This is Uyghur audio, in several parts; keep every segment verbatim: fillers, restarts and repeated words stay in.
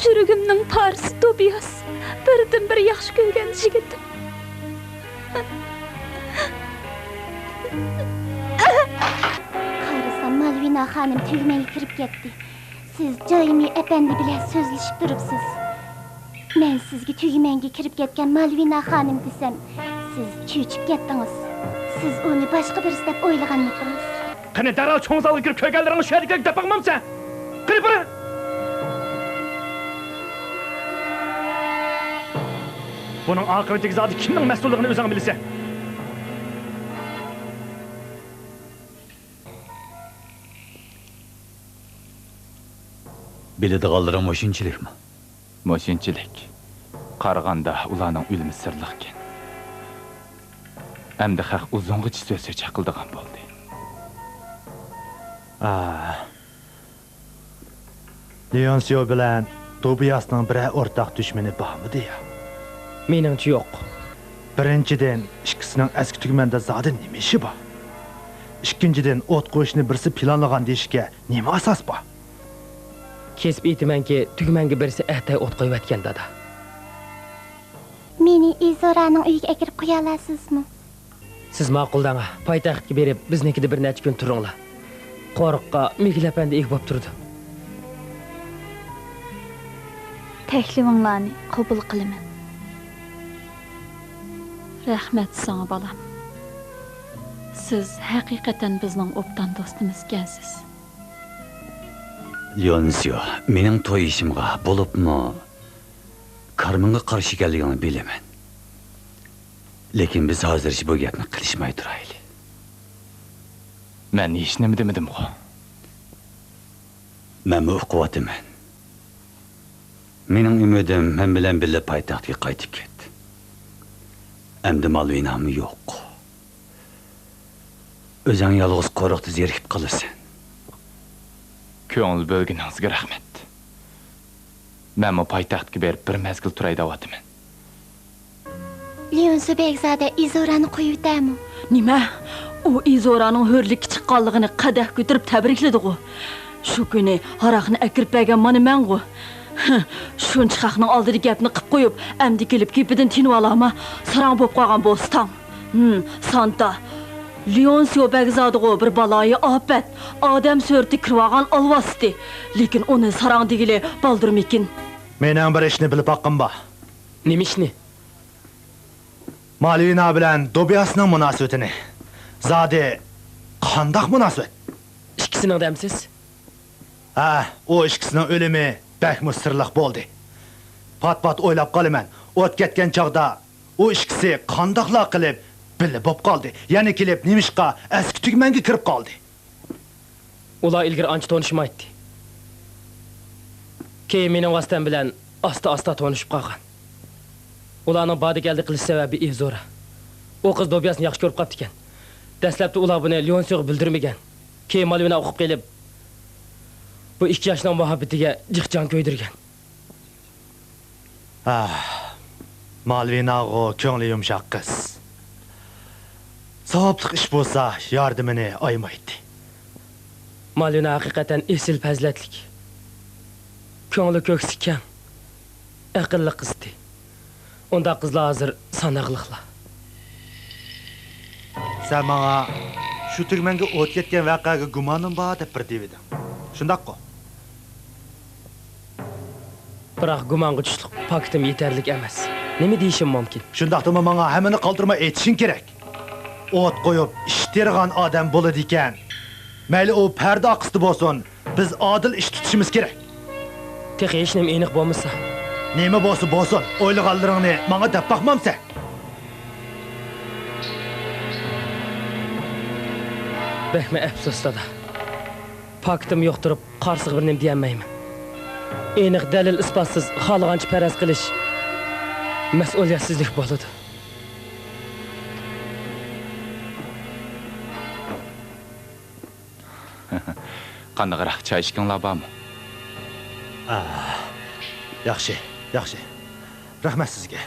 يۈرىكىمنىڭ پارىسى توبىياس، بىردىنبىر ياخشى كۆرگەن يىگىتىم. قارىسام، مالۋىنا خانىم تۈگمەنگە كىرىپ كەتتى. سىز جايمى ئەپەندى بىلەن سۆزلىشىپ تۇرۇپسىز. مەن سىزگە تۈگمەنگە كىرىپ كەتكەن مالۋىنا خانىم دېسەم، سىز چۆچۈپ كەتتىڭىز. سىز ئۇنى باشقا بىرسى دەپ ئويلىغانمىدىڭىز؟ قېنى، دەرھال چوڭ زالغا كىرىپ كۆرگەنلىرىڭنى شۇ يەردىكىلەرگە دەپ باقمامسەن؟ قېنى، بارە! بۇنىڭ ئاقىۋىتىگە زادى كىمنىڭ مەسئۇللۇقىنى ئۆزۈڭ بىلىسەن. بىلىدىغانلىرىڭ مۇشۇنچىلىكمۇ؟ مۇشۇنچىلىك. قارىغاندا ئۇلارنىڭ ئۆلۈمى سىرلىقكەن. ئەمدى خەق ئۇزۇنغىچە سۆز-سۆچەك قىلىدىغان بولدى. ئا. لېئونسىيو بىلەن توبىياسنىڭ بىرەر ئورتاق دۈشمىنى بارمىدى يا؟ مېنىڭچە يوق. بىرىنچىدىن، ئىككىسىنىڭ ئەسكى تۈگمەندە زادى نېمە ئىشى بار؟ ئىككىنچىدىن، ئوت قويۇشنى بىرسى پىلانلىغان دېيىشكە نېمە ئاساس بار؟ كېسىپ ئېيتىمەنكى، تۈگمەنگە بىرسى ئەتەي ئوت قويۇۋەتكەن، دادا. مېنى ئىزورانىڭ ئۆيىگە ئەكىرىپ قويالارسىزمۇ؟ سىز ماقۇل دەڭ، پايتەختكە بېرىپ، بىزنىڭكىدە بىر نەچچە كۈن تۇرۇڭلار. قورۇققا مىگېل ئەپەندى ئىگە بوپ تۇرىدۇ. تەكلىپىڭلارنى قوبۇل قىلىمەن. رەھمەت ساڭا، بالام. سىز ھەقىقەتەن بىزنىڭ ئوبدان دوستىمىز ئىكەنسىز. لېئونسىيو، مېنىڭ توي ئىشىمغا، بولۇپمۇ كارمېنغا قارشى ئىكەنلىكىڭنى بىلىمەن. لېكىن بىز ھازىرچە بۇ گەپنى قىلىشماي تۇرايلى. مەن ھېچنېمە دېمىدىمغۇ؟ مەنمۇ ئۇقۇۋاتىمەن. مېنىڭ ئۈمىدىم مەن بىلەن بىللە پايتەختكە قايتىپ كەت. ئەمدى مالۋىنامۇ يوق. ئۆزۈڭ يالغۇز قورۇقتا زېرىكىپ قالىسەن. كۆڭۈل بۆلگىنىڭىزگە رەھمەت. مەنمۇ پايتەختكە بېرىپ بىر مەزگىل تۇراي دەۋاتىمەن. ليونسۇ بەگزادە ئىزورانى قويۇۋېتەرمۇ؟ نېمە؟ ئۇ ئىزورانىڭ ھۆرلۈككە چىققانلىقىنى قەدەھ كۆتۈرۈپ تەبرىكلىدىغۇ؟ شۇ كۈنى ھاراقنى ئەكىرىپ بەرگەن مانا مەنغۇ؟ شۇنچە خەقنىڭ ئالدىدا گەپنى قىپ قويۇپ، ئەمدى كېلىپ گېپىدىن تىنىۋالارما؟ ساراڭ بوپ قالغان بولسا تاڭ. ھىم، سانتا. ليونسيو بەگزادىغۇ بىر بالايىئاپەت، ئادەم سۈرىتى كىرىۋالغان ئالۋاستى. لېكىن ئۇنى ساراڭ دېگىلى بالدۇرمىكىن؟ مېنىڭ بىر ئىشنى بىلىپ باققۇم بار. نېمە ئىشنى؟ مالۋىنا بىلەن دوبىياسنىڭ مۇناسىۋىتىنى. زادى قانداق مۇناسىۋەت؟ ئىككىسىنىڭ دەمسىز؟ ھە، ئۇ ئىككىسىنىڭ ئۆلۈمى بەكمۇ سىرلىق بولدى. پات-پات ئويلاپ قالىمەن، ئوت كەتكەن چاغدا ئۇ ئىككىسى قانداقلا قىلىپ بىللە بوپ قالدى؟ يەنە كېلىپ نېمىشقا ئەسكى تۈگمەنگە كىرىپ قالدى؟ ئۇلار ئىلگىرى ئانچە تونۇشمايتتى. كېيىن مېنىڭ ۋاسىتەم بىلەن ئاستا-ئاستا تونۇشۇپ قالغان. ئۇلارنىڭ باردا-كەلدە قىلىش سەۋەبى ئىزورا. ئۇ قىز دوبياسنى ياخشى كۆرۈپ قاپتىكەن. دەسلەپتە ئۇلار بۇنى ليونسيوغا بىلدۈرمىگەن. كېيىن مالۋىنا ئۇقۇپ قېلىپ، بۇ ئىككى ياشنىڭ مۇھەببىتىگە جىق جان كۆيدۈرگەن. ئاھ، مالۋىناغۇ كۆڭلى يۇمشاق قىز. ساۋابلىق ئىش بولسا ياردىمىنى ئايىمايتتى. مالۋىنا ھەقىقەتەن ئېسىل پەزىلەتلىك، كۆڭلى كۆكسى كەڭ، ئەقىللىق قىزتى. ئۇنداق قىزلار ھازىر ساناقلىقلا. سەن ماڭا شۇ تۈگمەنگە ئوت كەتكەن ۋەقەگە گۇمانىم بار دەپ بىر دېۋىدىڭ. شۇنداققۇ؟ بىراق گۇمانغا چۈشلۈق پاكىتىم يېتەرلىك ئەمەس. نېمە دېيىشىم مۇمكىن؟ شۇنداقتىمۇ ماڭا ھەممىنى قالدۇرماي ئېيتىشىڭ كېرەك. ئوت قويۇپ، ئىش تېرىغان ئادەم بولىدىكەن. مەيلى ئۇ پەردە ئارقىسىدا بولسۇن، بىز ئادىل ئىش تۇتۇشىمىز كېرەك. تېخى ھېچنېمە ئېنىق بولمىسا. نېمە بولسا بولسۇن، ئويلىغانلىرىڭنى ماڭا دەپ باقمامسەن؟ بەكمۇ ئەپسۇس، دادا. پاكىتىم يوق تۇرۇپ، قارىسىغا بىر نېمە دېيەلمەيمەن. ئېنىق دەلىل-ئىسپاتسىز خالىغانچە پەرەز قىلىش مەسئۇلىيەتسىزلىك بولىدۇ. قانداقراق، چاي ئىچكۈڭلار بارمۇ؟ ئا، ياخشى، ياخشى. رەھمەت سىزگە.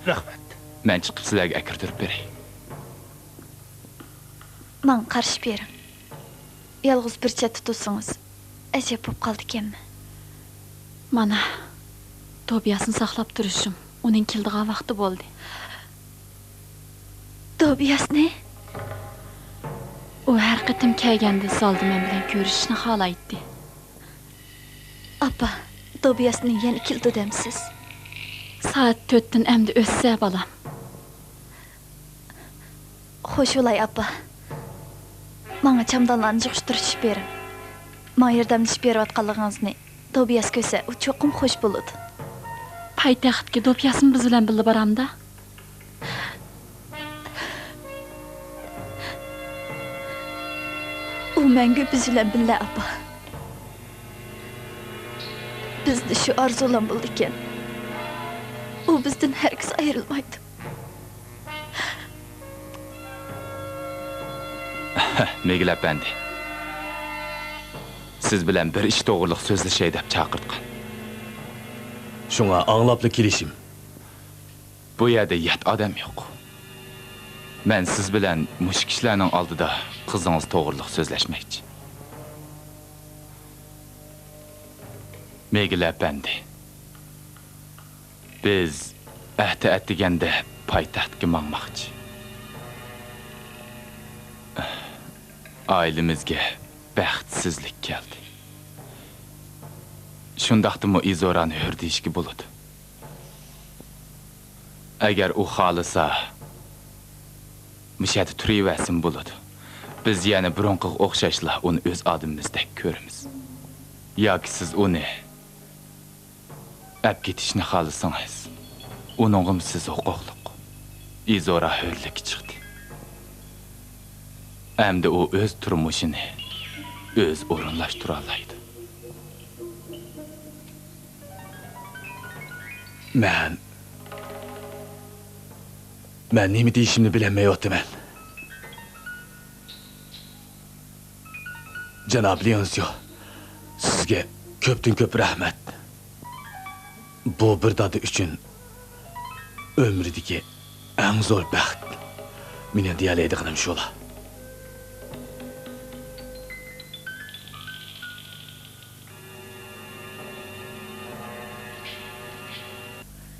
رەھمەت. مەن چىقىپ سىلەرگە ئەكىردۈرۈپ بېرەي. ماڭا قارىشىپ بېرىڭ. يالغۇز بىر چەتتە تۇرسىڭىز، ئەجەب بولۇپ قالىدىكەنمەن. مانا، توبىياسنى ساقلاپ تۇرۇشۇم ئۇنىڭ كېلىدىغان ۋاقتى بولدى. توبىياسنى؟ ئۇ ھەر قېتىم كەلگەندە زالدا مەن بىلەن كۆرۈشۈشنى خالايتتى. ئاپا، توبىياسنى يەنە كېلىدۇ دەمسىز؟ سائەت تۆتتىن ئەمدى ئۆتسە، بالام. خوش بولاي، ئاپا. ماڭا چامدانلارنى جۇقۇشتۇرۇشۇپ بېرىڭ. ماڭا ياردەملىشىپ بېرىۋاتقانلىقىڭىزنى توبىياس كۆرسە، ئۇ چوقۇم خوش بولىدۇ. پايتەختكە توبىياسمۇ بىز بىلەن بىللە بارامدا؟ ئۇ مەڭگۈ بىز بىلەن بىللە، ئاپا. بىزدە شۇ ئارزۇلام بولىدىكەن. ئۇ بىزدىن ھەرگىز ئايرىلمايدۇ. مىگىل ئەپەندى، سىز بىلەن بىر ئىش توغرىلىق سۆزلىشەي دەپ چاقىرتقان. شۇڭا ئاڭلاپلا كېلىشىم. بۇ يەردە يات ئادەم يوق. مەن سىز بىلەن مۇشۇ كىشىلەرنىڭ ئالدىدا قىزىڭىز توغرىلىق سۆزلەشمەكچى. مىگىل ئەپەندى، بىز ئەتە ئەتىگەندە پايتەختكە ماڭماقچى. ئائىلىمىزگە بەختسىزلىك كەلدى. شۇنداقتىمۇ ئىزورانى ھۆر دېيىشكە بولىدۇ. ئەگەر ئۇ خالىسا، مۇشۇ يەردە تۇرۇۋەرسىمۇ بولىدۇ. بىز يەنە بۇرۇنقىغا ئوخشاشلا ئۇنى ئۆز ئادىمىمىزدەك كۆرىمىز. ياكى سىز ئۇنى ئەپ كېتىشنى خالىسىڭىز، ئۇنىڭغىمۇ سىز ھوقۇقلۇق. ئىزورا ھۆرلۈككە چىقتى. ئەمدى ئۇ ئۆز تۇرمۇشىنى ئۆزى ئورۇنلاشتۇرالايدۇ. مەن، مەن نېمە دېيىشىمنى بىلەلمەيۋاتىمەن. جاناب ليونسيو، سىزگە كۆپتىن كۆپ رەھمەت. بۇ بىر دادا ئۈچۈن ئۆمرىدىكى ئەڭ زور بەخت. مېنىڭ دېيەلەيدىغىنىم شۇلا.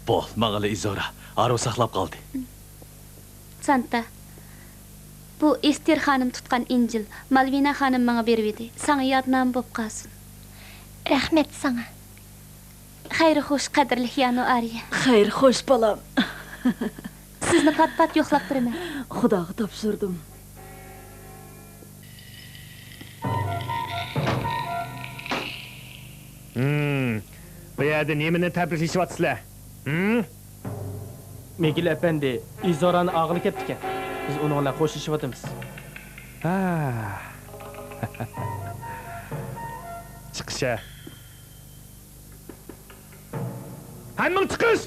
بول، ماڭىلى ئىزورا، ھارۋا ساقلاپ قالدى. سانتا، بۇ ئېستېر خانىم تۇتقان ئىنجىل، مالۋىنا خانىم ماڭا بېرىۋىدى. ساڭا يادنامە بوپ قالسۇن. رەھمەت ساڭا. خەير خوش، قەدىرلىك يانۇئارىيە. خەير خوش، بالام. سىزنى پات-پات يوقلاپ تۇرىمەن. خۇداغا تاپشۇردۇم. ھىم، بۇ يەردە نېمىنى تەبرىكلىشىۋاتىسىلەر؟ ھىم؟ مىگېل ئەپەندى ئىزورانى ئاغىلى كەپتىكەن. بىز ئۇنىڭ بىلەن خوشلىشىۋاتىمىز. ھا. چىقىش ھە. ھەممىڭ چىقىش!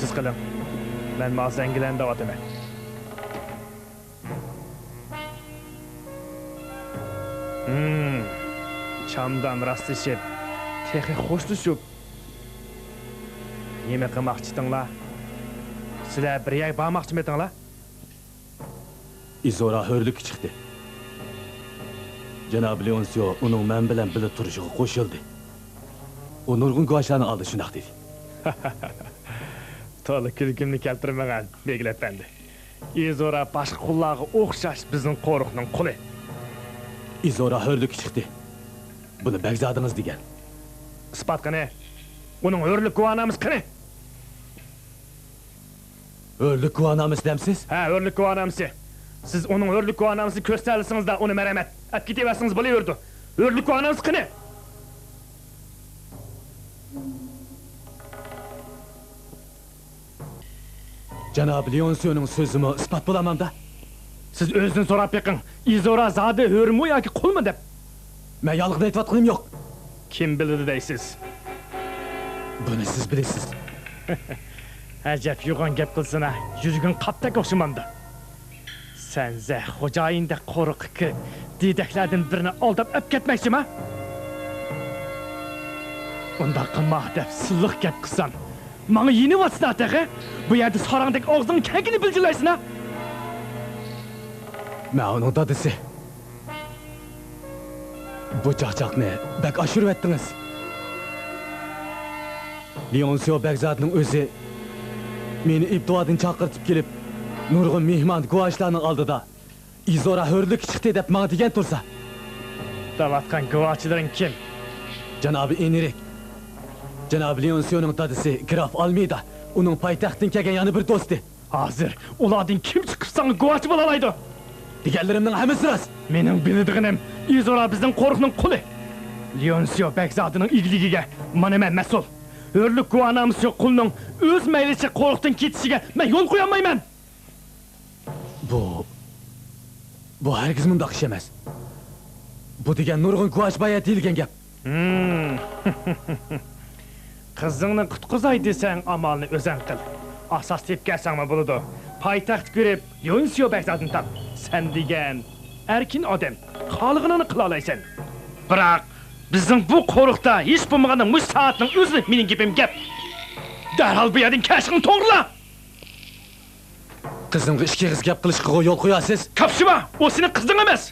سىز قېلىڭ. مەن ماڭا زەڭگىلەندىۋاتىمەن. ھىم، چامدان راستلىشىپ، تېخى خوشلىشىپ. نېمە قىلماقچىتىڭلار؟ سىلەر بىر يەرگە بارماقچىمىتىڭلار؟ ئىزورا ھۆرلۈككە چىقتى. جانابى لېئونسىيو ئۇنىڭ مەن بىلەن بىللە تۇرۇشىغا قوشۇلدى. ئۇ نۇرغۇن گۇۋاھچىلارنىڭ ئالدىدا شۇنداق دېدى. تولا كۈلكۈمنى كەلتۈرمىگىن، بېگىل ئەپەندى. ئىزورا باشقا قۇللارغا ئوخشاش بىزنىڭ قورۇقنىڭ قۇلى. ئىزورا ھۆرلۈككە چىقتى. بۇنى بەگزادىڭىز دېگەن. ئىسپات قېنى؟ ئۇنىڭ ھۆرلۈك گۇۋاھنامىسى قېنى؟ ھۆرلۈك گۇۋاھنامىسى دەمسىز؟ ھە، ھۆرلۈك گۇۋاھنامىسى. سىز ئۇنىڭ ھۆرلۈك گۇۋاھنامىسىنى كۆرسىتەلىسىڭىزلا، ئۇنى مەرھەمەت، ئەپ كېتىۋەرسىڭىز بولۇۋېرىدۇ. ھۆرلۈك گۇۋاھنامىسى قېنى؟ جانابى لېئونسىيونىڭ سۆزىمۇ ئىسپات بولامامدا؟ سىز ئۆزىدىن سوراپ بېقىڭ، ئىزورا زادى ھۆرمۇ ياكى قۇلمۇ دەپ. مەن يالغان ئېيتىۋاتقىنىم يوق. كىم بىلىدۇ دەيسىز؟ بۇنى سىز بىلىسىز. ئەجەب يوغان گەپ قىلسىنا، يۈرىكىڭ قاپتەك ئوخشىمامدۇ؟ سەن زە خوجايىندەك قورۇققا كىرىپ، دېدەكلەردىن بىرىنى ئالداپ ئەپ كەتمەكچىما؟ ئۇنداق قىلما دەپ سىلىق گەپ قىلسام، ماڭا يېنىۋاتىسىنا تېخى؟ بۇ يەردە ساراڭدەك ئاغزىڭنى كەڭگىنى بىلجىرلايسىنا؟ مەن ئۇنىڭ دادىسى. بۇ چاقچاقنى بەك ئاشۇرۇۋەتتىڭىز. لېئونسىيو بەگزادىنىڭ ئۆزى مېنى ئىبدۇئادىن چاقىرتىپ كېلىپ، نۇرغۇن مېھمان گۇۋاھچىلارنىڭ ئالدىدا ئىزورا ھۆرلۈككە چىقتى دەپ ماڭا دېگەن تۇرسا. دەۋاتقان گۇۋاھچىلىرىڭ كىم؟ جانابى ئېنرىك. جانابى لېئونسىيونىڭ دادىسى گراف ئالمېيدا، ئۇنىڭ پايتەختتىن كەلگەن يەنە بىر دوستى. ھازىر ئۇلاردىن كىم چىقىپ ساڭا گۇۋاھچى بولالايدۇ؟ دېگەنلىرىمنىڭ ھەممىسى راست. مېنىڭ بىلىدىغىنىم، ئىزورا بىزنىڭ قورۇقنىڭ قۇلى. لېئونسىيو بەگزادىنىڭ ئىگىلىكىگە مانا مەن مەسئۇل. ھۆرلۈك گۇۋاھنامىسى يوق قۇلنىڭ ئۆز مەيلىچە قورۇقتىن كېتىشىگە مەن يول قويالمايمەن. بۇ، بۇ ھەرگىز مۇنداق ئىش ئەمەس. بۇ دېگەن نۇرغۇن گۇۋاھچى بايا دېيىلگەن گەپ. ھىم. قىزىڭنى قۇتقۇزاي دېسەڭ، ئامالنى ئۆزەڭ قىل. ئاساس تېپىپ كەلسەڭمۇ بولىدۇ. پايتەختكە بېرىپ، لېئونسىيو بەگزادىنى تاپ. سەن دېگەن ئەركىن ئادەم، خالىغىنىڭنى قىلالايسەن. بىراق، بىزنىڭ بۇ قورۇقتا ھېچ بولمىغاندا مۇشۇ سائەتنىڭ ئۆزىدە مېنىڭ گېپىم گەپ. دەرھال بۇ يەردىن كەشىڭنى توغرىلا! قىزىمغا ئىككى ئېغىز گەپ قىلىشقىغۇ يول قويارسىز؟ كاپشىما! ئۇ سېنىڭ قىزىڭ ئەمەس!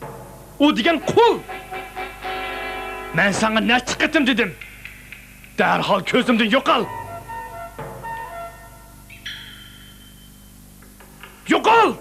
ئۇ دېگەن قۇل! مەن ساڭا نەچچە قېتىم دېدىم، دەرھال كۆزۈمدىن يوقال! يوقال!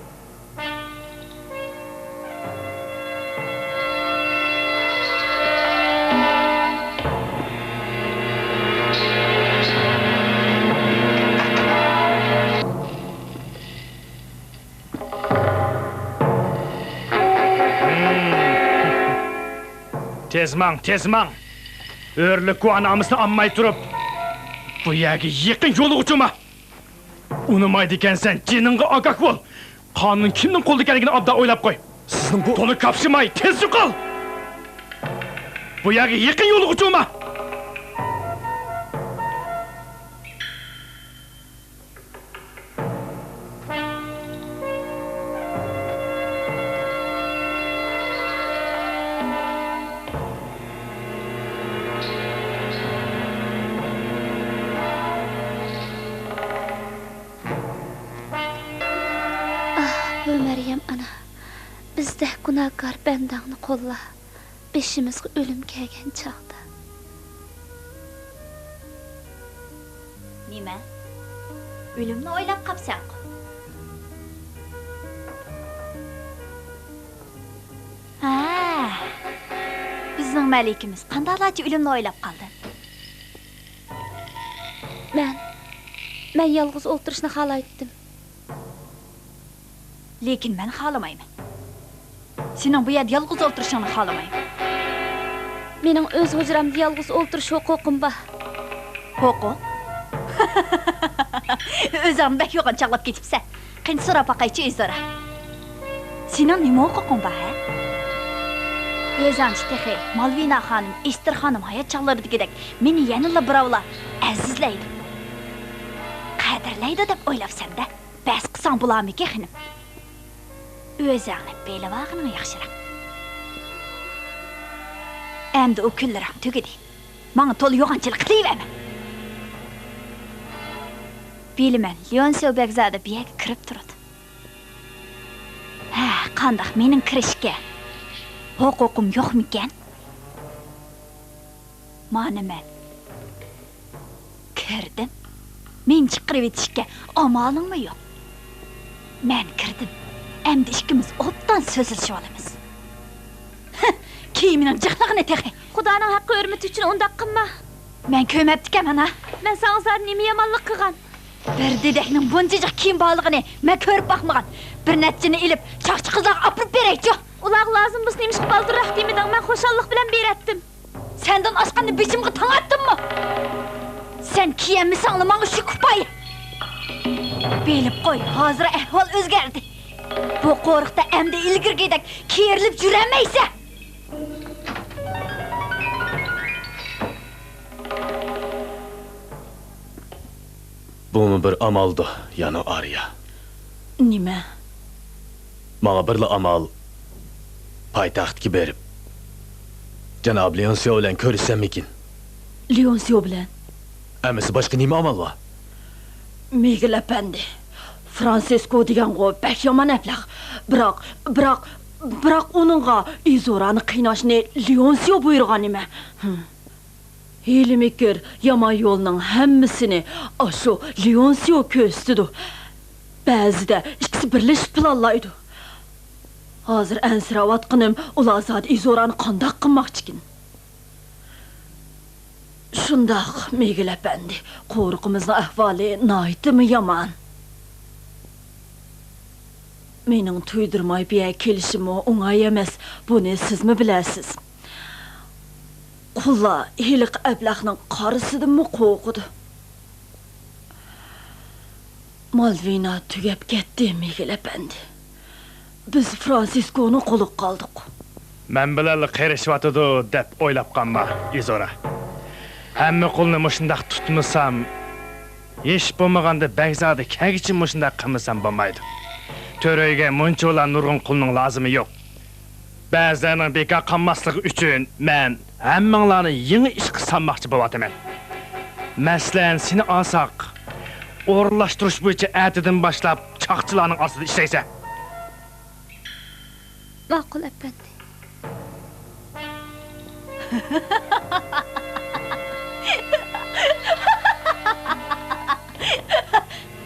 تېز ماڭ، تېز ماڭ! ھۆرلۈك گۇۋاھنامىسىنى ئالماي تۇرۇپ، بۇ يەرگە يېقىن يولۇغا جۇما! ئۇنىمايدىكەنسەن، جېنىڭغا ئاگاھ بول! قانۇن كىمنىڭ قولىدا ئىكەنلىكىنى ئابدان ئويلاپ قوي! سىزنىڭ بۇ تولا كاپشىماي، تېز يوقال! بۇ يەرگە يېقىن يولۇغا جۇما! ئاھ، بۇ مەريەم ئانا، بىزدەك گۇناھكار بەندەڭنى قوللا. بېشىمىزغا ئۆلۈم كەلگەن چاغدا. نېمە؟ ئۆلۈمنى ئويلاپ قاپسەنغۇ؟ ھە، بىزنىڭ مەلىكىمىز قانداقلارچە ئۆلۈمنى ئويلاپ قالدى؟ مەن، مەن يالغۇز ئولتۇرۇشنى خالايتتىم. لېكىن مەن خالىمايمەن. سېنىڭ بۇ يەردە يالغۇز ئولتۇرۇشۇڭنى خالىمايمەن. مېنىڭ ئۆز ھۇجرامدا يالغۇز ئولتۇرۇش ھوقۇقۇم بار. ھوقۇق؟ ئۆزۈڭنى بەك يوغان چاغلاپ كېتىپسەن. قېنى، سوراپ باقايچۇ، ئىزورا. سېنىڭ نېمە ھوقۇقۇڭ بار، ھە؟ ئۆزۈڭچە تېخى مالۋىنا خانىم، ئېستېر خانىم ھايات چاغلىرىدىكىدەك مېنى يەنىلا بىراۋلار ئەزىزلەيدۇ، قەدىرلەيدۇ دەپ ئويلاپسەن-دە. بەس قىلساڭ بولارمىكىن، خېنىم؟ ئۆزۈڭنى بېلىۋالغىنىڭ ياخشىراق. ئەمدى ئۇ كۈنلىرىڭ تۈگىدى. ماڭا تولا يوغانچىلىق قىلىۋەرمە. بىلىمەن، ليونسيو بەگزادە بۇ يەرگە كىرىپ تۇرىدۇ. ھە، قانداق، مېنىڭ كىرىشكە ھوقۇقۇم يوقمىكەن؟ مانا مەن كىردىم. مېنى چىقىرىۋېتىشكە ئامالىڭمۇ يوق. مەن كىردىم. ئەمدى ئىككىمىز ئوبدان سۆزلىشىۋالىمىز. كىيىمىنىڭ جىقلىغىنى تېخى. خۇدانىڭ ھەققى ھۆرمىتى ئۈچۈن ئۇنداق قىلما. مەن كۆرمەپتىكەنمەن ھە. مەن ساڭا زادى نېمە يامانلىق قىلغان؟ بىر دېدەكنىڭ بۇنچە جىق كىيىم بارلىقىنى مەن كۆرۈپ باقمىغان. بىر نەچچىنى ئېلىپ، چاقچا قىزلارغا ئاپىرىپ بېرەيچۇ. ئۇلارغا لازىم بولسا نېمىشقا بالدۇرراق دېمىدىڭ؟ مەن خۇشاللىق بىلەن بېرەتتىم. سەندىن ئاشقاننى بېشىمغا تاڭاتتىممۇ؟ سەن كىيەلمىسەڭلا ماڭا شۇ كۇپايە. بىلىپ قوي، ھازىر ئەھۋال ئۆزگەردى. بۇ قورۇقتا ئەمدى ئىلگىرىكىدەك كېرىلىپ يۈرەلمەيسەن. بۇمۇ بىر ئامالدۇ، يانۇ ئارىيا. نېمە؟ ماڭا بىرلا ئامال، پايتەختكە بېرىپ، جاناب لېئونسىيو بىلەن كۆرۈشسەممىكىن؟ لېئونسىيو بىلەن؟ ئەمىسە باشقا نېمە ئامال بار؟ مىگېل ئەپەندى، فرانسىسكو دېگەنغۇ بەك يامان ئەبلەخ. بىراق، بىراق، بىراق ئۇنىڭغا ئىزورانى قىيناشنى لېئونسىيو بۇيرۇغان نېمە؟ ھىم. ھىيلە-مىكىر، يامان يولنىڭ ھەممىسىنى ئاشۇ لېئونسىيو كۆرسىتىدۇ. بەزىدە ئىككىسى بىرلىشىپ پىلانلايدۇ. ھازىر ئەنسىرەۋاتقىنىم، ئۇلار زادى ئىزورانى قانداق قىلماقچىكىن؟ شۇنداق، مىگېل ئەپەندى، قورۇقىمىزنىڭ ئەھۋالى ناھايىتىمۇ يامان. مېنىڭ تۇيدۇرماي بۇ يەرگە كېلىشىممۇ ئوڭاي ئەمەس، بۇنى سىزمۇ بىلەسىز. قۇللار ھېلىقى ئەبلەخنىڭ قارىسىدىنمۇ قورقىدۇ. مالۋىنا تۈگەپ كەتتى، مىگېل ئەپەندى. بىز فرانسىسكونىڭ قولىغا قالدۇق. مەن بىلەنلا قېرىشىۋاتىدۇ دەپ ئويلاپ قالما، ئىزورا. ھەممە قۇلنى مۇشۇنداق تۇتمىسام، ھېچ بولمىغاندا بەگزادە كەلگۈچە مۇشۇنداق قىلمىسام بولمايدۇ. تۆرەيگە مۇنچىۋالا نۇرغۇن قۇلنىڭ لازىمى يوق. بەزىلەرنىڭ بىكار قالماسلىقى ئۈچۈن مەن ھەممىڭلارنى يېڭى ئىشقا سالماقچى بولۇۋاتىمەن. مەسىلەن، سېنى ئالساق، ئورۇنلاشتۇرۇش بويىچە ئەتىدىن باشلاپ چاقچىلارنىڭ ئاستىدا ئىشلەيسەن. ماقۇل، ئەپەندى.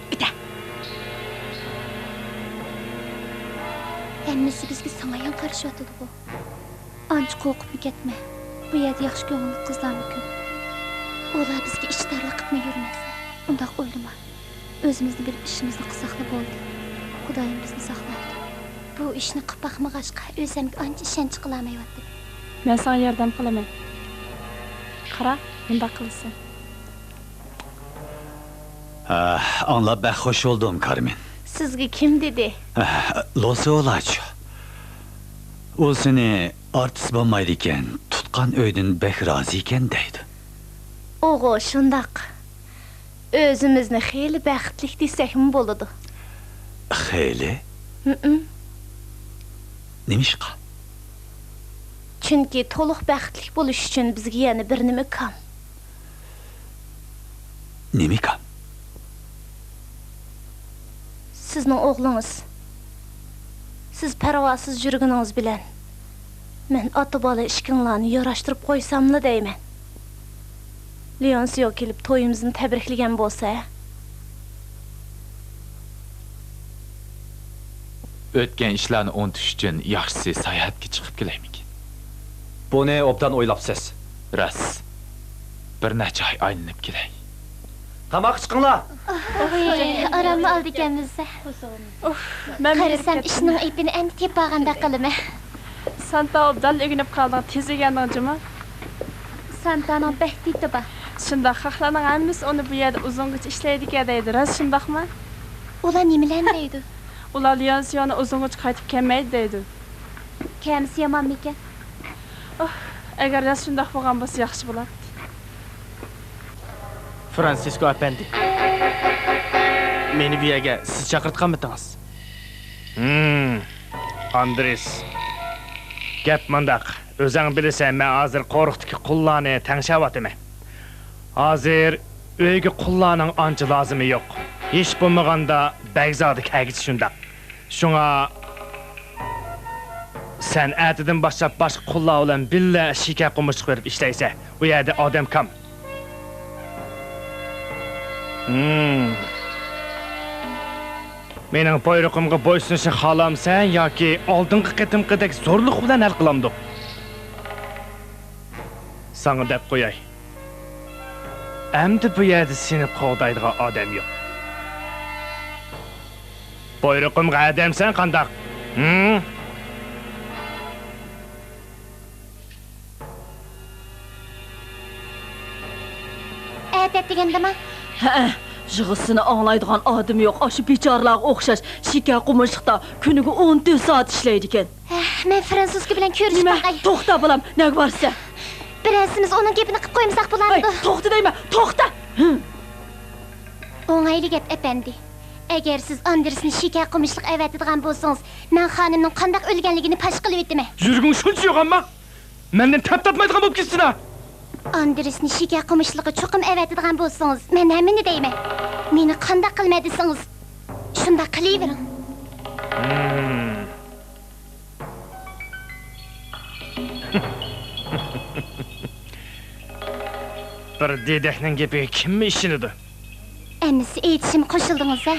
بىتە. ھەممىسى بىزگە ساڭايان قارىشىۋاتىدىغۇ. ئانچە قورقۇپمۇ كەتمە. بۇ يەردە ياخشى كۆڭۈللۈك قىزلارمۇ كۆپ. ئۇلار بىزگە ئىچ تەرلىك قىپمۇ يۈرمەسلەر. ئۇنداق ئويلىما. ئۆزىمىزنى بىلىپ ئىشىمىزنى قىلساقلا بولدى. خۇدايىم بىزنى ساقلايدۇ. بۇ ئىشنى قىپ باقمىغاچقا، ئۆزەمگە ئانچە ئىشەنچ قىلالمايۋاتىمەن. مەن ساڭا ياردەم قىلىمەن. قارا، مۇنداق قىلىسەن. ھە، ئاڭلاپ بەك خوش بولدۇم، كارمېن. سىزگە كىم دېدى؟ ھە، لوسيولاچۇ. ئۇ سېنى ئارتىس بولمايدىكەن، تۇتقان ئۆيدىن بەك رازىكەن دەيدۇ. ئۇغۇ شۇنداق. ئۆزىمىزنى خېلى بەختلىك دېسەكمۇ بولىدۇ. خېلى؟ ھىم. نېمىشقا؟ چۈنكى تولۇق بەختلىك بولۇش ئۈچۈن بىزگە يەنە بىر نېمە كام. نېمە كام؟ سىزنىڭ ئوغلىڭىز. سىز پەرۋاسىز يۈرگىنىڭىز بىلەن مەن ئاتا-بالا ئىككىڭلارنى ياراشتۇرۇپ قويساملا دەيمەن. لېئونسىيو كېلىپ تويىمىزنى تەبرىكلىگەن بولسا ھە؟ ئۆتكەن ئىشلارنى ئۇنتۇش ئۈچۈن ياخشىسى ساياھەتكە چىقىپ كېلەيمىكىن؟ بۇنى ئوبدان ئويلاپسىز. راست. بىر نەچچە ئاي ئايلىنىپ كېلەي. تاماققا چىقىڭلار. ئاراممۇ ئالدىكەنمىز. ئۇھ، مەن قارىسام ئىشنىڭ ئېپىنى ئەمدى تېپىۋالغاندەك قىلىمەن. سانتا ئوبدانلا ئۆگىنىپ قالدىڭ، تېز ئۆگەندىڭ جۇمۇ. سانتانىڭ بەك دىتى بار. شۇنداق، خەقلەرنىڭ ھەممىسى ئۇنى بۇ يەردە ئۇزۇنغىچە ئىشلەيدىكەن دەيدۇ، راست شۇنداقمۇ؟ ئۇلار نېمىلەرنى دەيدۇ؟ ئۇلار لېئونسىيونى ئۇزۇنغىچە قايتىپ كەلمەيدۇ دەيدۇ. كەلمىسە يامانمىكەن؟ ئوھ، ئەگەر راست شۇنداق بولغان بولسا ياخشى بولاتتى. فرانسىسكو ئەپەندى، مېنى بۇ يەرگە سىز چاقىرتقانمىدىڭىز؟ ھىم، ئاندرېس. گەپ مۇنداق، ئۆزەڭ بىلىسەن، مەن ھازىر قورۇقتىكى قۇللارنى تەڭشەۋاتىمەن. ھازىر ئۆيگە قۇللارنىڭ ئانچە لازىمى يوق. ھېچ بولمىغاندا بەگزادە كەلگۈچە شۇنداق. شۇڭا، سەن ئەتىدىن باشلاپ باشقا قۇللار بىلەن بىللە شىكە قومۇشلۇق بېرىپ ئىشلەيسەن. ئۇ يەردە ئادەم كام. ھىم. مېنىڭ بۇيرۇقۇمغا بويسۇنۇشنى خالامسەن ياكى ئالدىنقى قېتىمقىدەك زورلۇق بىلەن ھەل قىلامدۇق؟ ساڭا دەپ قوياي. ئەمدى بۇ يەردە سېنى قوغدايدىغان ئادەم يوق. بۇيرۇقۇمغا ھە دەمسەن قانداق؟ ھىم؟ ئەتەت دېگەندىما؟ ھەئە، يىغىسىنى ئاڭلايدىغان ئادىمى يوق، ئاشۇ بىچارىلارغا ئوخشاش شىكە قومۇشلۇقتا كۈنىگە ئون تۆت سائەت ئىشلەيدىكەن. ھە، مەن فرانسۇزكا بىلەن كۆرۈشۈپ نېمە؟ باقاي. توختا بالام، نەگە بارىسەن؟ بىرەرسىمىز ئۇنىڭ گېپىنى قىپ قويمىساق بولامدۇ؟ توختا دەيمەن، توختا! ھىم. ئوڭايلى گەپ، ئەپەندى. ئەگەر سىز ئاندرېسنى شىكە قومۇشلۇق ئەۋەتىدىغان بولسىڭىز، مەن خانىمنىڭ قانداق ئۆلگەنلىكىنى پاش قىلىۋېتىمەن. يۈرىكىڭ شۇنچە يوغانما؟ مەندىن تەپ تارتمايدىغان بولۇپ كېتىسىنا؟ ئاندرېسنى شىكە قومۇشلۇقى چوقۇم ئەۋەتىدىغان بولسىڭىز، مەن ھەممىنى دەيمەن. مېنى قانداق قىلىمەن دېسىڭىز، شۇنداق قىلىۋېرىڭ. ھىم. بىر دېدەكنىڭ گېپىگە كىممۇ ئىشىنىدۇ؟ ئەمىسە ئېيتىشىمغا قوشۇلدىڭىز ھە؟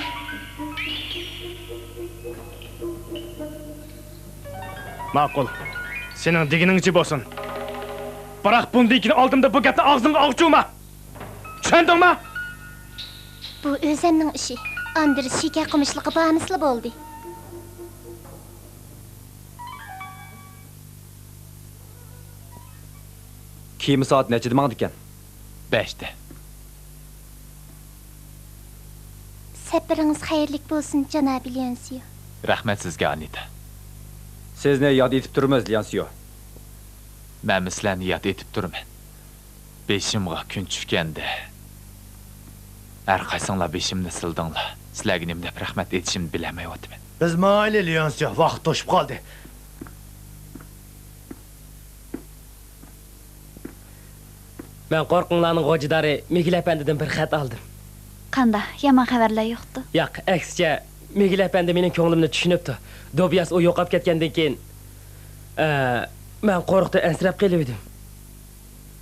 ماقۇل. سېنىڭ دېگىنىڭچە بولسۇن. بىراق بۇندىن كېيىن ئالدىمدا بۇ گەپنى ئاغزىڭغا ئاغچۇرما. چۈشەندىڭمۇ؟ بۇ ئۆزەمنىڭ ئىشى. ئاندرېس شىكە قومۇشلۇققا بارمىسىلا بولدى. كېمە سائەت نەچچىدە ماڭىدىكەن؟ بەشتە. سەپىرىڭىز خەيرلىك بولسۇن، جانابىي ليونسيو. رەھمەت سىزگە، ئانىتا. سىزنى ياد ئېتىپ تۇرىمىز، ليونسيو. مەنمۇ سىلەرنى ياد ئېتىپ تۇرىمەن. بېشىمغا كۈن چۈشكەندە، ھەر قايسىڭلار بېشىمنى سىلىدىڭلار. سىلەرگە نېمە دەپ رەھمەت ئېيتىشىمنى بىلەلمەيۋاتىمەن. بىز ماڭايلى، ليونسيو، ۋاقىت توشۇپ قالدى. مەن قورۇقۇڭلارنىڭ غوجىدارى مىگېل ئەپەندىدىن بىر خەت ئالدىم. قانداق، يامان خەۋەرلەر يوقتۇ؟ ياق، ئەكسىچە، مىگېل ئەپەندى مېنىڭ كۆڭلۈمنى چۈشىنىپتۇ. دوبىياس ئۇ يوقاپ كەتكەندىن كېيىن، ئە، مەن قورۇقتا ئەنسىرەپ قېلىۋىدىم.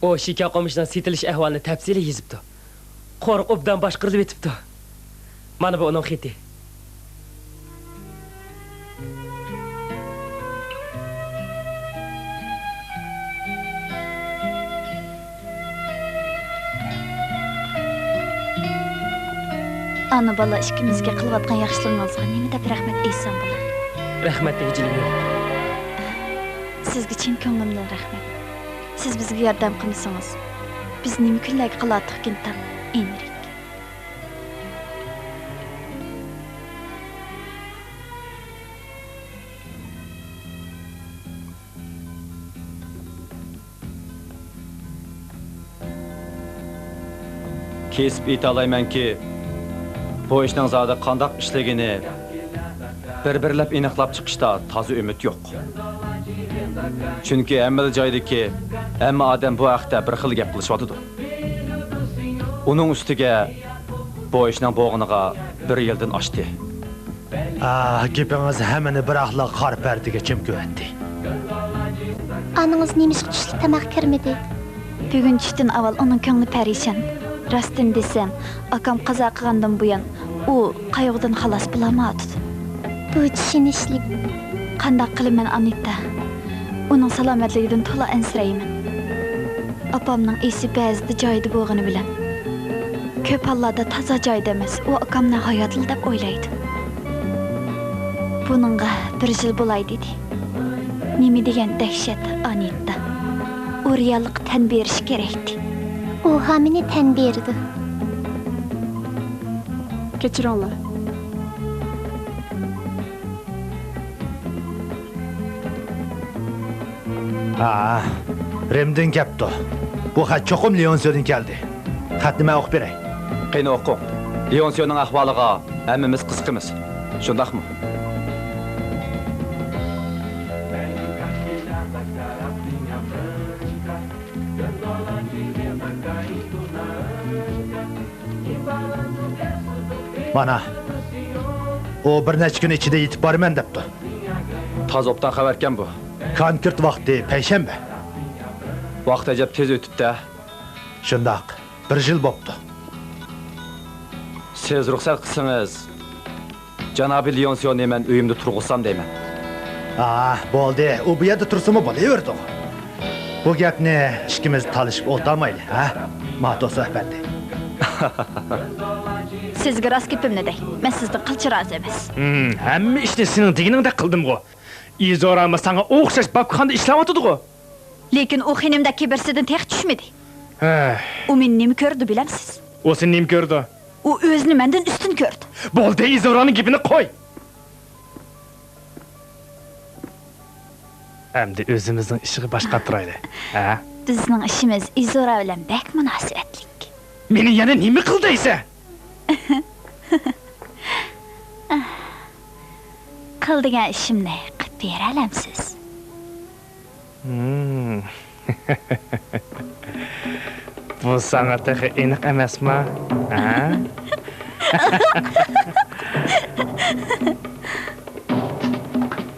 ئۇ شىكە قومۇشنىڭ سېتىلىش ئەھۋالىنى تەپسىلىي يېزىپتۇ. قورۇق ئوبدان باشقۇرۇلۇۋېتىپتۇ. مانا بۇ ئۇنىڭ خېتى. ئانا-بالا ئىككىمىزگە قىلىۋاتقان ياخشىلىقىڭىزغا نېمە دەپ رەھمەت ئېيتسام بولار؟ رەھمەت دېگۈچىلىك يوق. سىزگە چىن كۆڭلۈمدىن رەھمەت. سىز بىزگە ياردەم قىلمىسىڭىز، بىز نېمە كۈنلەرگە قالاتتۇقكىن تاڭ، ئېنرىك. كېسىپ ئېيتالايمەنكى، بۇ ئىشنىڭ زادى قانداق ئىشلىگىنى بىر-بىرلەپ ئېنىقلاپ چىقىشتا تازا ئۈمىد يوق. چۈنكى ھەممىلا جايدىكى ھەممە ئادەم بۇ ھەقتە بىر خىل گەپ قىلىشىۋاتىدۇ. ئۇنىڭ ئۈستىگە بۇ ئىشنىڭ بولغىنىغا بىر يىلدىن ئاشتى. ئاھ، گېپىڭىز ھەممىنى بىراقلا قارا پەردىگە چۆمكۈۋەتتى. ئانىڭىز نېمىشقا چۈشلۈك تاماق كىرمىدى؟ بۈگۈن چۈشتىن ئاۋۋال ئۇنىڭ كۆڭلى پەرىشان. راستىنى دېسەم، ئاكام قازا قىلغاندىن بۇيان، ئۇ قايغۇدىن خالاس بولالمايۋاتىدۇ. بۇ چۈشىنىشلىك. قانداق قىلىمەن، ئانىتا؟ ئۇنىڭ سالامەتلىكىدىن تولا ئەنسىرەيمەن. ئاپامنىڭ ئېسى بەزىدە جايىدا بولغىنى بىلەن، كۆپ ھاللاردا تازا جايىدا ئەمەس، ئۇ ئاكامنى ھاياتلا دەپ ئويلايدۇ. بۇنىڭغا بىر يىل بولاي دېدى. نېمە دېگەن دەھشەت، ئانىتا. ئۇ رېئاللىققا تەن بېرىشى كېرەكتى. ئۇ ھامىنى تەن بېرىدۇ. كەچۈرۈڭلار. ھا، رىمدىن كەپتۇ. بۇ خەت چوقۇم ليونسيودىن كەلدى. خەتنى مەن ئوقۇپ بېرەي. قېنى ئوقۇڭ. ليونسيونىڭ ئەھۋالىغا ھەممىمىز قىزىقىمىز. شۇنداقمۇ؟ مانا، ئۇ بىر نەچچە كۈن ئىچىدە يېتىپ بارىمەن دەپتۇ. تازا ئوبدان خەۋەركەن بۇ. كونكرېت ۋاقتى پەيشەنبە. ۋاقىت ئەجەب تېز ئۆتۈپتۇ. شۇنداق، بىر يىل بوپتۇ. سىز رۇخسەت قىلسىڭىز، جانابىي ليونسىيونى مەن ئۆيۈمدە تۇرغۇزسام دەيمەن. ئا، بولدى، ئۇ بۇ يەردە تۇرسىمۇ بولۇۋېرىدۇ. بۇ گەپنى ئىككىمىز تالىشىپ ئولتۇرمايلى، ھە، ماتوسا ئەپەندى؟ سىزگە راست گېپىمنى دەي، مەن سىزدىن قىلچە رازى ئەمەس. ھىم، ھەممە ئىشنى سېنىڭ دېگىنىڭدەك قىلدىمغۇ؟ ئىزورامۇ ساڭا ئوخشاش باپكىخانىدا ئىشلەۋاتىدىغۇ؟ لېكىن ئۇ خېنىمدەك كىبىرسىدىن تېخى چۈشمىدى. ھە. ئۇ مېنى نېمە كۆردى بىلەمسىز؟ ئۇ سېنى نېمە كۆردى؟ ئۇ ئۆزىنى مەندىن ئۈستۈن كۆردى. بولدى، ئىزورانىڭ گېپىنى قوي. ئەمدى ئۆزىمىزنىڭ ئىشىغا باش قاتۇرايلى. ھە؟ بىزنىڭ ئىشىمىز ئىزورا بىلەن بەك مۇناسىۋەتلىك. مېنى يەنە نېمە قىل دەيسەن؟ قىل دېگەن ئىشىمنى قىلىپ بېرەلەمسىز؟ ھىم. بۇ ساڭا تېخى ئېنىق ئەمەسما؟ ھە؟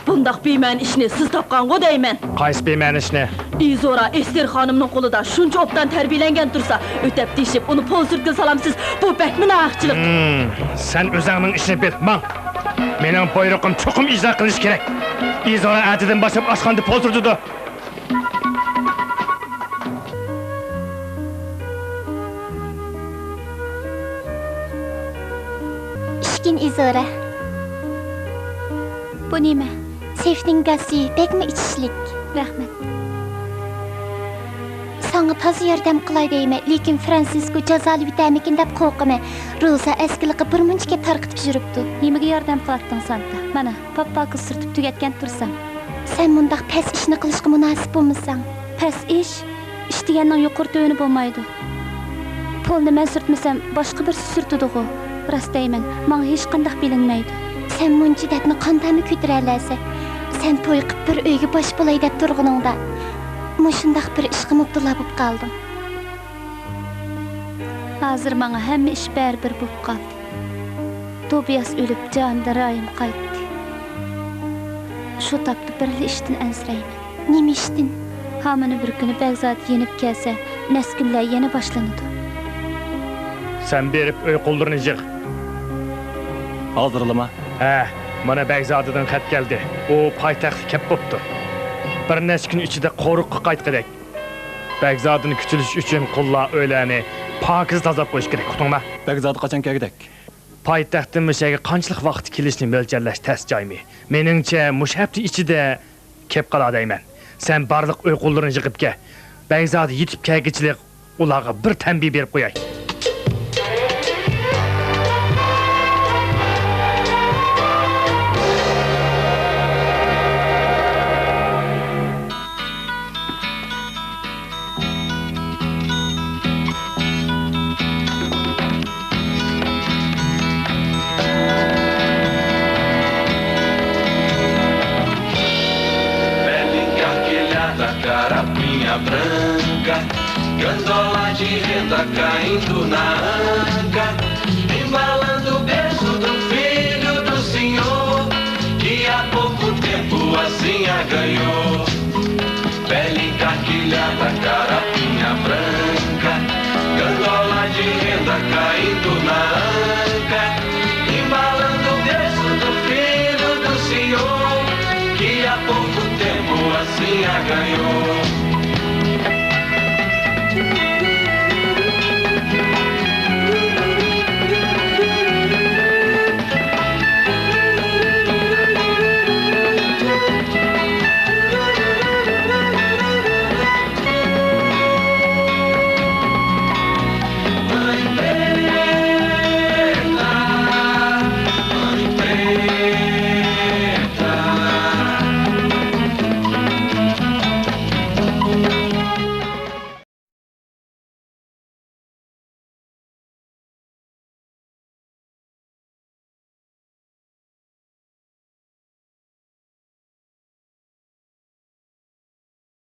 بۇنداق بىمەنە ئىشنى سىز تاپقانغۇ دەيمەن. قايسى بىمەنە ئىشنى؟ ئىزورا ئېستېر خانىمنىڭ قولىدا شۇنچە ئوبدان تەربىيەلەنگەن تۇرسا، ئۆتەپ تېشىپ ئۇنى پول سۈرتكىلى سالامسىز. بۇ بەكمۇ ناھەقچىلىك. ھىم، سەن ئۆزۈڭنىڭ ئىشىنى بىل، ماڭ. مېنىڭ بۇيرۇقۇم چوقۇم ئىجرا قىلىنىشى كېرەك. ئىزورا ئەتىدىن باشلاپ ئاشخانىدا پول سۈرتىدۇ. ئىشكىن ئىزورا. بۇ نېمە؟ سېفنىڭ گازى بەكمۇ ئىچىشلىك. رەھمەت. ساڭا تازا ياردەم قىلاي دەيمەن، لېكىن فرانسىسكو جازالىۋېتەرمىكىن دەپ قورقىمەن. روزا ئەسكىلىقى بىر مۇنچە گەپ تارقىتىپ يۈرۈپتۇ. نېمىگە ياردەم قىلاتتىڭ، سانتا؟ مانا، پاپپاكا سۈرتۈپ تۈگەتكەن تۇرسام. سەن مۇنداق پەس ئىشنى قىلىشقا مۇناسىپ بولمىساڭ. پەس ئىش؟ ئىش دېگەننىڭ يۇقىرى تۆۋىنى بولمايدۇ. پولنى مەن سۈرتمىسەم، باشقا بىرسى سۈرتىدىغۇ. راست دەيمەن، ماڭا ھېچقانداق بىلىنمەيدۇ. سەن مۇنچە دەردنى قانداقمۇ كۆتۈرەلەيسەن؟ سەن توي قىپ بىر ئۆيگە باش بولاي دەپ تۇرغىنىڭدا، مۇشۇنداق بىر ئىشقا مۇپتىلا بولۇپ قالدىڭ. ھازىر ماڭا ھەممە ئىش بەرىبىر بولۇپ قالدى. توبىياس ئۆلۈپ، جانىدىن رايىم قايتتى. شۇ تاپتا بىرلا ئىشتىن ئەنسىرەيمەن. نېمە ئىشتىن؟ ھامىنى بىر كۈنى بەگزادە يېنىپ كەلسە، نەسكۈنلەر يەنە باشلىنىدۇ. سەن بېرىپ ئۆي قۇللىرىنى يىغ. ھازىرلىما؟ ھە، مانا بەگزادىدىن خەت كەلدى. ئۇ پايتەختكە كەپ بوپتۇ. بىر نەچچە كۈن ئىچىدە قورۇققا قايتقۇدەك. بەگزادىنى كۈتۈۋېلىش ئۈچۈن قۇللار ئۆيلەرنى پاكىز تازىلاپ قويۇش كېرەك، ئۇقتۇڭما؟ بەگزادى قاچان كەلگۈدەك؟ پايتەختتىن مۇشۇ يەرگە قانچىلىك ۋاقىتتا كېلىشنى مۆلچەرلەش تەس جايمۇ؟ مېنىڭچە، مۇشۇ ھەپتە ئىچىدە كەپ قالار دەيمەن. سەن بارلىق ئۆي قۇللىرىنى يىغىپ كەل. بەگزادە يېتىپ كەلگۈچىلىك ئۇلارغا بىر تەنبىھ بېرىپ قوياي. Bela encarquilhada, carapinha branca, gandola de renda caindo na anca, embalando o berço do filho do senhor, que há pouco tempo assim a ganhou. Bela encarquilhada, carapinha branca, gandola de renda caindo na anca, embalando o berço do filho do senhor, que há pouco tempo assim a ganhou.